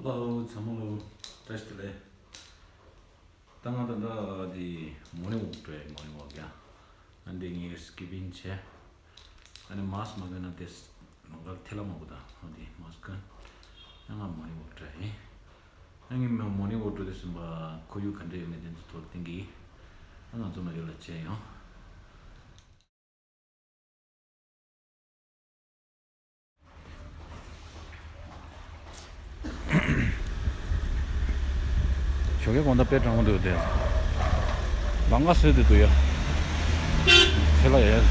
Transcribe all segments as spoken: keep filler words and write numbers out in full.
ཧེ་ལོ་ཚང་མ་ལོ། བཀྲ་ཤིས་བདེ་ལེགས། ད་ང་ད་ལྟ་འདི་མོར་ནིང་ཝོག་འགྲོ་ཡ། མོར་ནིང་ཝོག་ཡ། ཨ་འདི་ངས་སི་ཀིབ་པིང་བྱས། ཨ་ནི་མཱ་སི་ཀི་མ་གོན་ན་དེ་ལོང་ག་ལ་ཐལ་མོ་གོ་ད། ཨ་འདི་མཱ་སི་ཀི་གོན། ཨ་ང་མོར་ནིང་ཝོག་འགྲོ་ཡིན། ཨ་ངས་མོར་ནིང་ཝོག་འགྲོ་དུས་ཙམ་པ་ཁོར་ཡུག་ག་འདྲ་ཡོད་མེད་དེ་ཚོ་ཐོག་ལ་བསྟན་གི། ཨ་ང་ཚོ་མ་ཡོད་ལ་བྱས་ཡོང་། ཞོགས་ཀའི་དགོང་དག་དཔེ་གྲང་མོ་འདུག་སྟེ། ལམ་ཁ་བཟོས་ཏེ་འདུག་ཡ། ཆེ་ལ་ཡ།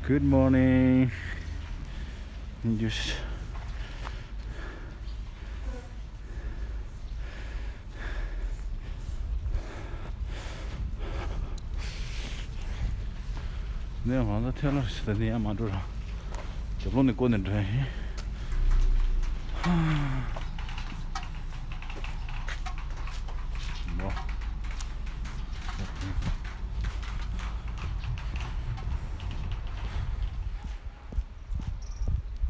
Good morning. Just ནས་ང་ཚོ་ཐལ་ལ་ཞིག་ད་ནི་ཡང་མ་འགྲོ་ར། རྒྱབ་ལོགས་ནས་བསྐོར་ནས་འགྲོ་ཡིན།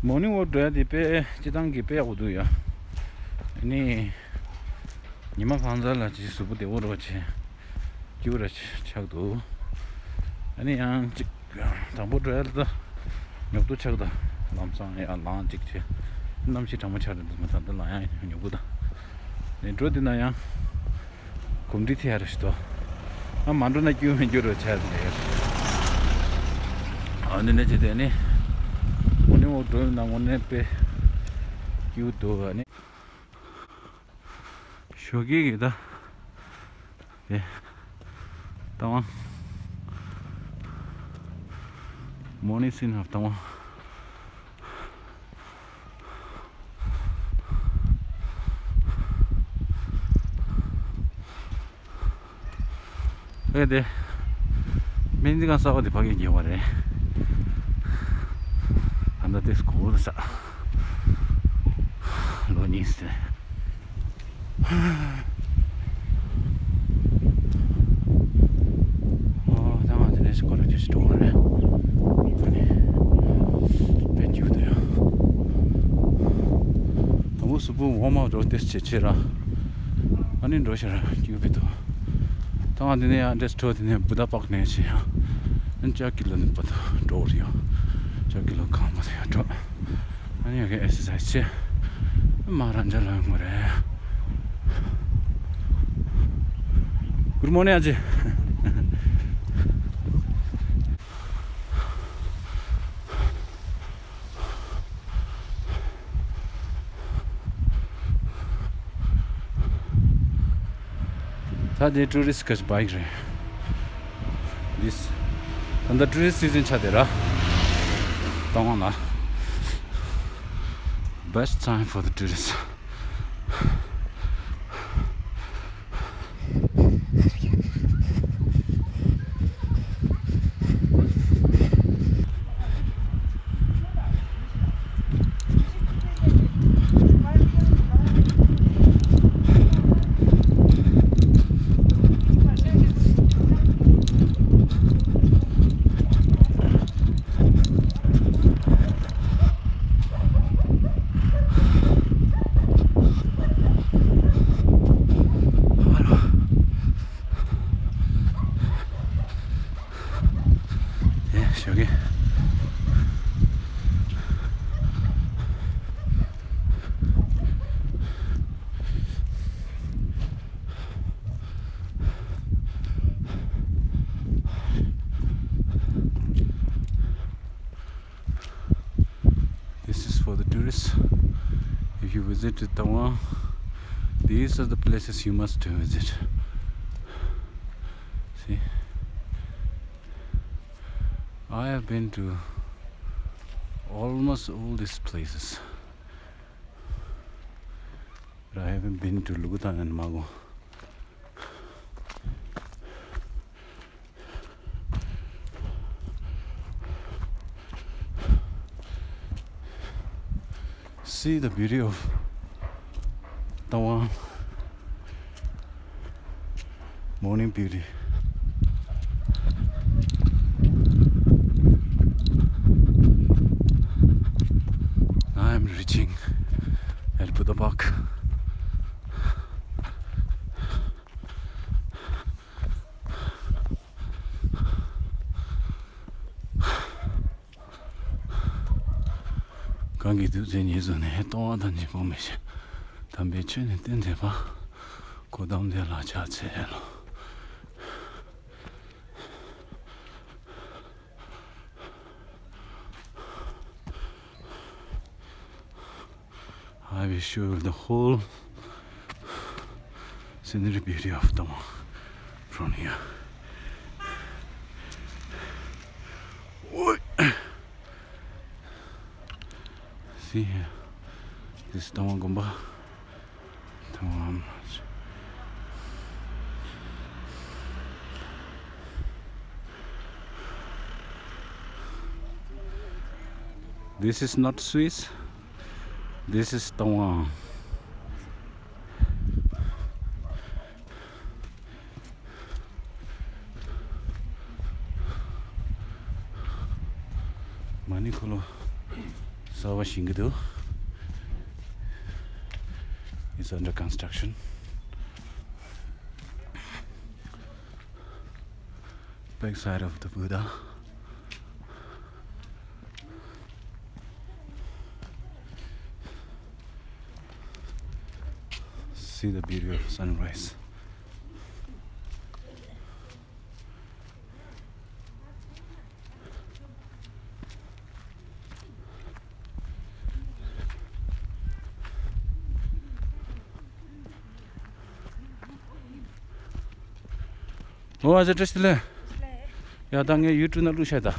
མོར་ནིང་ཝོག་འགྲོ་ཡ་དེ་དཔེ་སྤྱིར་བཏང་གི་དཔེ་ཡག་པོ་འདུག་ཡ། ཨ་ནི་ཉི་མ་གང་ཚ་ལ་ཅིག་གཟུགས་པོ་བདེ་པོ་རོ་བྱས། སྐྱིད་པོ་ར་ཆགས་འདུག་ཨ་ནི་ཡང་ཅིག་དང་པོ་འགྲོ་ཡ་ལ་ད་ཉོབ་ཏོ་ཆགས་ད། ལམ་སང་ཡང་ལངས་ཅིག་བྱས། གནམ་གཤིས་གྲང་མོ་ཆགས་འདུག་མ། ད་ལྟ་ལངས་ཡ་ཉོབ་པོ་ད། ནས་འགྲོ་དེ་ན་ཡང་གོམས་འདྲིས་ཐེབས་ཡ་ར་ཞིག་ཏོ། ཨ་མ་འགྲོ་ན་སྐྱིད་པོ་མི་འགྱུར་རོ་ཆགས་ཟིན་ཡ། ཨ་ནི་ནས་བྱས་ཏེ་ནི་མོར་ནིང་ཝོག་འགྲོ་ཡོང་ན་དངོས་གནས་དཔེ་སྐྱིད་པོ་འདུག་ཨ་ནི། ཞོགས་ཀས་ཀྱི་ད། དེ། ལྟ་བ། མོར་ནིང་སིན་ཧབ་ལྟ་བ། ཨེ་དེ། སྨན་རྩིས་ཁང་གསར་པ་དེ་ཕ་གིར་རྒྱག་པ་རེད། ད་ལྟ་དེ་སྐོར་ས། ལོ་གཉིས་ཟིན། ཨོ་ད་ང་དེ་ནས་སྐོར་ར་ཅིག་འགྲོ་བ་རེད། ཨ་ནི། དཔེ་སྐྱིད་པོ་འདུག་ཡ། དང་པོ་གཟུགས་པོ་ཝོམ་ཨབ་འགྲོ་ཏེ་བྱེད་བྱེད་ར། ཨ་ནི་འགྲོ་ཤེས་ར་སྐྱིད་པོ་འདུག་ད་ང་འདི་ནས་ཡང་འདྲེས་འགྲོ། དེ་ནས་བུ་ད་པག་ནས་བྱེད་ཡ། ཨ་ནི་ཅག་གི་ལོ་ནས་བུ་ད་འགྲོ་རེ་ཡོད། ཅག་གི་ལོ་གང་བུ་ད་ཡ་འགྲོ། ཨ་ནི་ཡ་གི་ཨེག་སར་སའིཛ་བྱེད། མ་རང་ཅག་ལོ་ཡོང་གི་རེད། Good morning ཨ་ཅེ། ད་དེ་ཊུ་རི་སི་ཊི་གི་བྷའིཀ་རེད། This ད་ལྟ་ཊུ་རི་སི་ཊི་སི་ཛོན་ཆགས་བསྡད་ར། ད་དབང་ལ། Best time for the tourists. ཨེ་ཞོགས་ཀས། This is for the tourists. If you visit Tawang, these are the places you must visit. See, I have been to almost all these places, but I haven't been to Lugutang and Mago. See the beauty of Tawang. Morning beauty. I am reaching at Buddha Park. གང་གིས་བདུད་རྩི་ཉེས་བཟུང་ནས། ལྟུང་བ་དང་འབྱེད་པ་མེད་ཕྱིར། དམ་པའི་ཆོས་ནི་སྟོན་མཛད་པ། གོའུ་ཏམ་དེ་ལ་ཕྱག་འཚལ་ལོ། I will show you the whole scenery beauty of Tawang from here. Oi. See here. This is Tawang Gumba. Tawang. This is not Swiss. This is Tawang. མ་ཎི་འཁོར་ལོ་གསར་པ་བཞེངས་ཀྱི་འདུག It's under construction. Back side of the Buddha. See the beauty of sunrise. ཨོ་ཨ་ཅག་བཀྲ་ཤིས་བདེ་ལེགས། ཡ་ད་ངས་ཡུ་ཊུབ་ནང་བླུགས་བཞག་ད།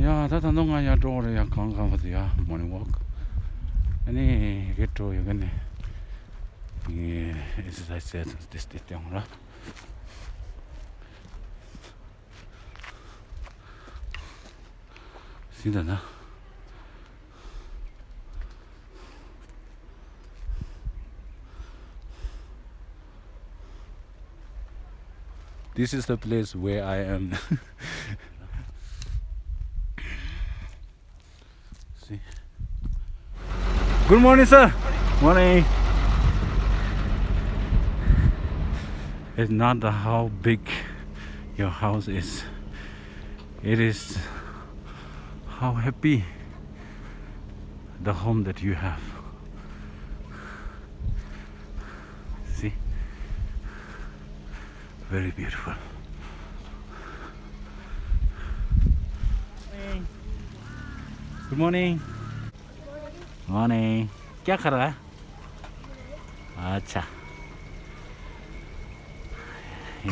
ཡ་ད་ད་དུང་ང་ཡར་འགྲོ་བ་རེད། ཡ་གང་གང་བ་དུ་ཡ་morning walk. ཨ་ནི་རེད་འགྲོ་ཡོད་གི་ནི། ངས་ཨེག་སར་སའི་ཛི་ཏིས་ཏིས་སྟེང་ར། སི་ད་ན། This is the place where I am. See. Good morning, sir. Morning. It's not the how big your house is. It is how happy the home that you have. See? Very beautiful. Good morning. Morning. क्या खा रहा है? अच्छा।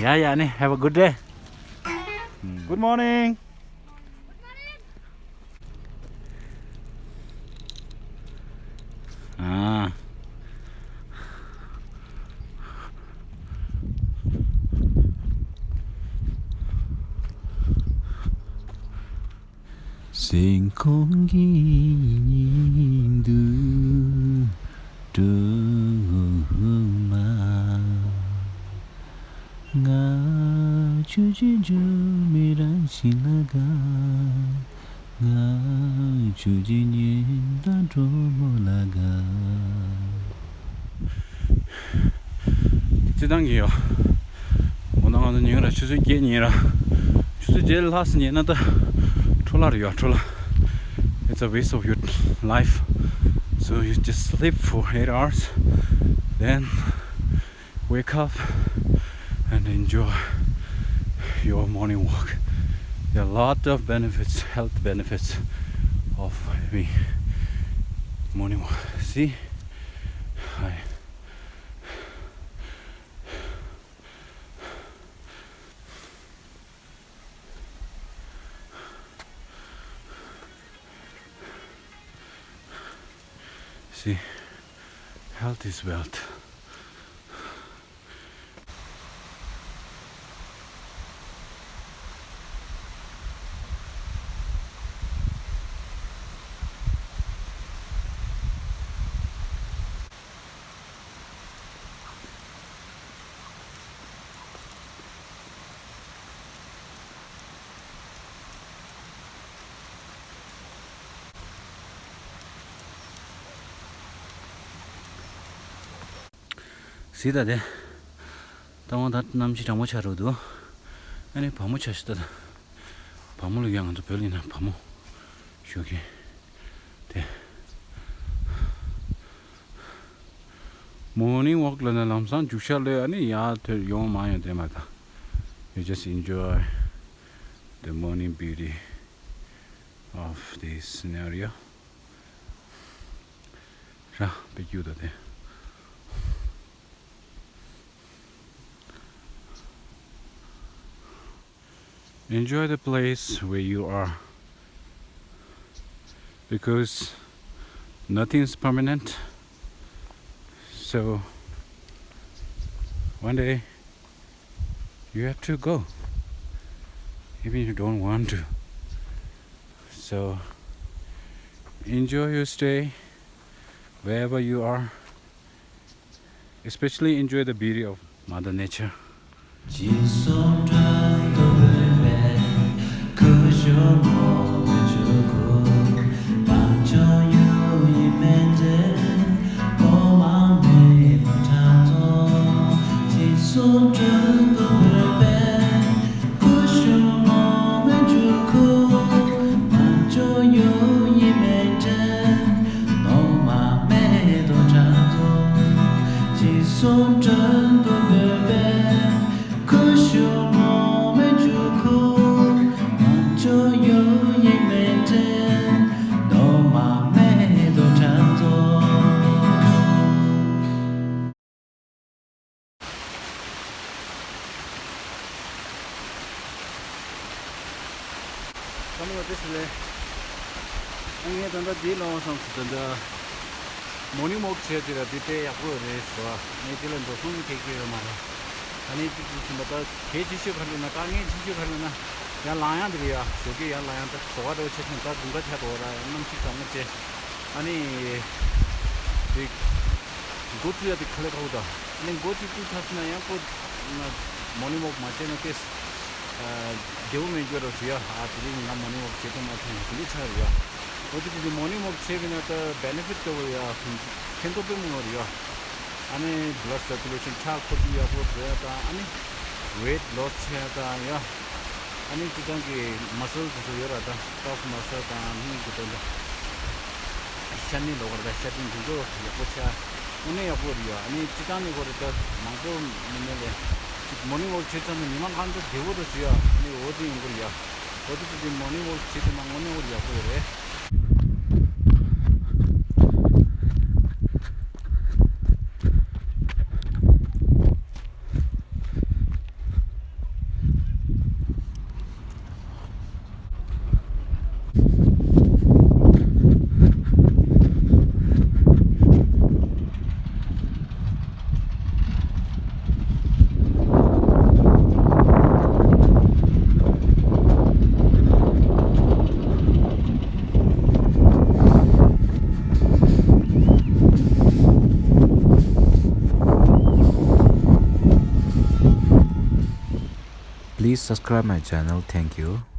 या, या, नहीं, have a good day. Good morning. ཨ། སེམས་ཁོང་གི་ཉིན་དུ་སྤྲོ་མ། ང་ཆུ་ཆུ་ཆུ་མི་རང་ཞིག་ལ་དགའ། ང་ཆུ་ཆུ་ཉིན་དང་གྲོ་མོ་ལ་དགའ། ཅི་དང་གི་ཡོ། འོ་ན་ང་ཚོ་ཉིན་ར་ཆུ་ཚོད་བརྒྱད་ཉིན་ར། ཆུ་ཚོད་བརྒྱད་ལྷག་སི་ཉིན་ན་ད་འཕྲོ་བརླག་རེད་ཡོ། འཕྲོ་བརླག It's a waste of your life. So you just sleep for eight hours, then wake up and enjoy your morning walk. There are a lot of benefits, health benefits of having morning walk. See? Hi. See, health is wealth. གཟིགས་དང་དེ། ད་འོང་ད་གནམ་གཤིས་གྲང་མོ་ཆགས་འགྲོ་འདུག་ཨ་ནི་བ་མོ་ཆ་ཤི་ད་ད། བ་མོ་ལ་ཡ་ང་ཚོ་བོད་ལ་ཡིན་ན་བ་མོ་ཞུ་གི་དེ། Morning walk ལ་ན་ལམ་སང་རྒྱུག་ཤར་ལོས་ཨ་ནི་ཡར་ཐོན་ཡོང་མ་ཡོང་དེ་མ་ད། You just enjoy the morning beauty of this scenario. ར་པེ་ཀྱུ་ད་དེ། Enjoy the place where you are, because nothing is permanent. So one day you have to go, even if you don't want to. So enjoy your stay wherever you are. Especially enjoy the beauty of Mother Nature. ཀམ་ལ་ཏི་སི་ལེ། ཨ་ངས་ད་ལྟ་འདི་ལོང་སོང་ཟེར་ད་ལྟ་མོར་ནིང་ཝོག་བྱས་དེ་ལ་འདི་དཔེ་ཡག་པོ་རེད་ཟེར་བ། ངས་དེ་ལ་འགྲོ་སོང་གེ་གེ་ཡོད་མ་རེད། ཨ་ནི་ཏི་ཏི་ཚིམ་པ་ད་གལ་ཆེ་ཤོས་ག་རེ་ན་དཀའ་ངལ་ཆེ་ཤོས་ག་རེ་ན་ཡར་ལངས་ཡག་འདི་རེད་ཡ། ཞོགས་ཀས་ཡར་ལངས་ཡག་ད་ཟོ་ག་འདྲ་བོ་ཆེ་ཆེ་ད་དགུན་ཁ་ཆགས་འགྲོ་བ་ར་གནམ་གཤིས་གྲང་མོ་བྱས། ཨ་ནི་དེ་འགོ་བཙུགས་ཡ་དེ་ག་ལེ་ཁག་པོ་ད། ཨ་ནི་འགོ་གཅིག་བཙུགས་ཚར་སོང་ན་ཡང་ཁོ་ན་མོར་ནིང་ཝོག་མ་བྱས་ན་དེ་བདེ་པོ་མེད་འགྱོ་རོགས་ཞུ་ཡ། ཨ་དེ་རིང་ང་མོར་ནིང་ཝོག་བྱེད་ཐུབ་མ་ཐུབ་དེ་འདྲ་ཆགས་རེད་ཡ། འོ་དེ་དེ་དེ་མོར་ནིང་ཝོག་བྱས་པས་ན་ད་བེ་ནེ་ཕིཊ་འདྲ་བོ་ཡ་ཕན་ཐོགས་དཔེ་མང་བ་རེད་ཡ། ཨ་ནི་བླཌ་སར་ཀུ་ལེ་ཤན་ཁྲག་འཁོར་རྒྱུག་ཡག་པོ་འགྲོ་ཡག་དང་ཨ་ནི་ཝེཊ་ལོ་སི་བྱེད་ཡག་དང་ཡ། ཨ་ནི་སྤྱིར་བཏང་གི་མ་སལ་དེ་ཚོ་ཡོད་ར་ད་ཊཕ་མ་སལ་དང་ཨ་ནི་གི་དོན་དུ་ཤ་ནི་ལོག་ར་ད་ཤ་ཏིང་དེ་ཚོ་ཡག་པོ་ཆགས་དངོས་གནས་ཡག་པོ་རེད་ཡ། ཨ་ནི་སྤྱིར་བཏང་ནི་གོ་རེ་ད་མང་པོ་མི་ནས་ལས་ཅིག་མོར་ནིང་ཝོག་བྱེད་ཚར་ན་ཉི་མ་གང་དུ་བདེ་བོ་རུ་བྱེད་ཡ། ཨ་ནི་འོ་དེ་ཡོང་གི་རེད་ཡ། འོ་དེ་དེ་དེ་མོར་ནིང་ཝོག་བྱེད་དེ་ན་དངོས་གནས་འོ་རེ་ཡག་པོ་ཡོད་རེད། Please subscribe my channel. Thank you.